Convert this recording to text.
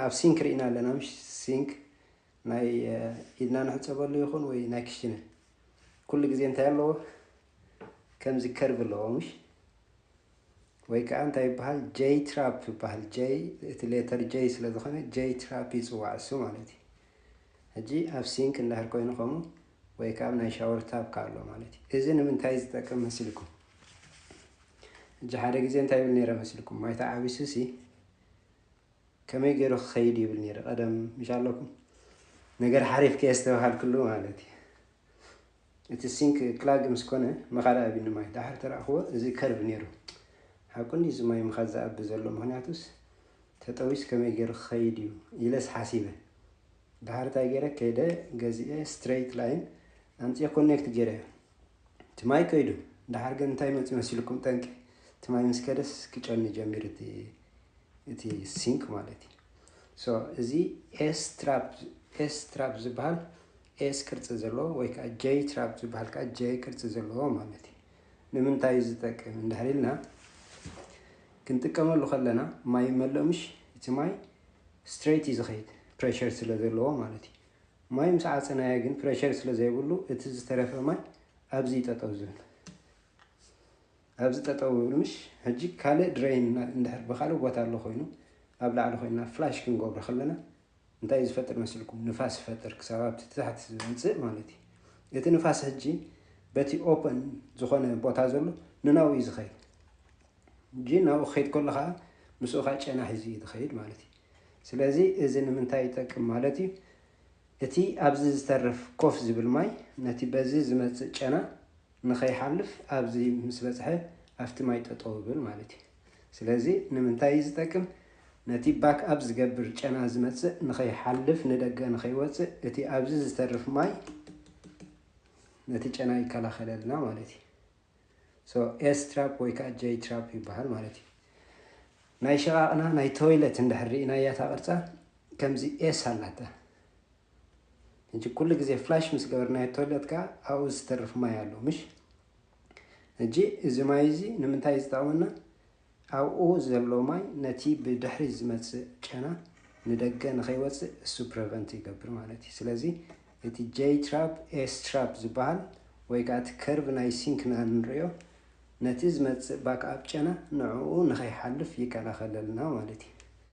ኣብ ሲንክ ርኢና ኣለና፣ ምሽ? ሲንክ ናይ ኢድና ንሕፀበሉ ይኹን ወይ ናይ ክሽነ፣ ኩሉ ግዜ እንታይ ኣለዎ? ከምዚ ከርቭ ኣለዎ፣ ምሽ? ወይ ከዓ እንታይ ይበሃል? ጀይ ትራፕ ይበሃል። ጀይ፣ እቲ ሌተር ጀይ ስለ ዝኾነ ጀይ ትራፕ ይፅዋዕ እሱ ማለት እዩ። ሕጂ ኣብ ሲንክ እንዳህር ኮይኑ ከምኡ ወይ ከዓ ናይ ሻወር ታፕ ኣሎ ማለት እዩ። እዚ ንምንታይ ዝጠቅም መሲልኩም? ሕጂ ሓደ ግዜ እንታይ ይብል ነይረ መሲልኩም? ማይ ተዓቢሱ ሲ ከመይ ገይሩ ክኸይድ ይብል ነይረ ቀደም፣ ምሽ ኣለኩም? ነገር ሓሪፍ ከየስተብሃልክሉ ማለት እዩ። እቲ ሲንክ ክላግ ምስ ኮነ መኻድ ኣቢኒ ማይ ዳሕር ተረእኽዎ፣ እዚ ከርቭ ነይሩ። ሓቁ እንዲ እዚ ማይ ምኻድ ዝኣቢ ዘሎ፣ ምኽንያቱስ ተጠዊስ ከመይ ገይሩ ክኸይድ እዩ ኢለስ ሓሲበ። ዳሕር እንታይ ገይረ? ከይደ ገዚኤ ስትሬት ላይን ኣምፅኤ ኮኔክት ገይረ። እቲ ማይ ከይዱ። ዳሕር ግን እንታይ መፂ መሲልኩም ጠንቂ? እቲ ማይ ምስ ከደስ ክጨኑ ጀሚር እቲ ሲንክ ማለት እዩ። ሶ እዚ ኤስ ትራፕ ዝበሃል ኤስ ቅርፂ ዘለዎ ወይ ከዓ ጀይ ትራፕ ዝበሃል ከዓ ጀይ ቅርፂ ዘለዎ ማለት እዩ። ንምንታይ እዩ ዝጠቅም እንድሕር ኢልና፣ ክንጥቀመሉ ከለና ማይ ይመልእ፣ ምሽ? እቲ ማይ ስትሬት እዩ ዝኸይድ፣ ፕሬሸር ስለ ዘለዎ ማለት እዩ። ማይ ምስ ዓፀናዮ ግን ፕሬሸር ስለ ዘይብሉ እቲ ዝተረፈ ማይ ኣብዚ ጠጠው ዝብል ኣብዚ ጠጠው ይብል፣ ምሽ? ሕጂ ካልእ ድሬን እንድሕር ብካልእ ቦታ ኣሎ ኮይኑ ኣብ ላዕሊ ኮይና ፍላሽ ክንገብሮ ከለና እንታይ እዩ ዝፈጥር መስልኩም? ንፋስ ይፈጥር፣ ክሳብ ኣብቲ ታሕቲ ዝመፅእ ማለት እዩ። እቲ ንፋስ ሕጂ በቲ ኦፐን ዝኾነ ቦታ ዘሎ ንናው እዩ ዝኸይድ። ሕጂ ናብኡ ክኸይድ ከሎ ከዓ ምስኡ ከዓ ጨና ሒዙ እዩ ዝኸይድ ማለት እዩ። ስለዚ እዚ ንምንታይ ይጠቅም ማለት እዩ? እቲ ኣብዚ ዝተርፍ ኮፍ ዝብል ማይ ነቲ በዚ ዝመፅእ ጨና ንኸይሓልፍ ኣብዚ ምስ በፅሐ ኣብቲ ማይ ጠጠው ይብል ማለት እዩ። ስለዚ ንምንታይ እዩ ዝጠቅም? ነቲ ባክ ኣፕ ዝገብር ጨና ዝመፅእ ንኸይሓልፍ፣ ንደገ ንኸይወፅእ እቲ ኣብዚ ዝተርፍ ማይ ነቲ ጨና ይከላኸለልና ማለት እዩ። ሶ ኤስ ትራፕ ወይ ከዓ ጀይ ትራፕ ይበሃል ማለት እዩ። ናይ ሸቓቕና ናይ ቶይለት እንድሕር ርኢናያ እታ ቅርፃ ከምዚ ኤስ ኣላታ። ሕጂ ኩሉ ግዜ ፍላሽ ምስ ገበርናዮ ቶይለት ከዓ ኣብኡ ዝተርፍ ማይ ኣሎ፣ ምሽ? ሕጂ እዚ ማይ እዚ ንምንታይ እዩ ዝጠቕመና? ኣብኡ ዘሎ ማይ ነቲ ብድሕሪ ዝመፅእ ጨና ንደገ ንኸይወፅእ እሱ ፕረቨንት ይገብር ማለት እዩ። ስለዚ እቲ ጀይ ትራፕ፣ ኤስ ትራፕ ዝበሃል ወይ ከዓ እቲ ከርቭ ናይ ሲንክና ንሪኦ ነቲ ዝመፅእ ባክ ኣፕ ጨና ንዕኡ ንኸይሓልፍ ይከላኸለልና ማለት እዩ።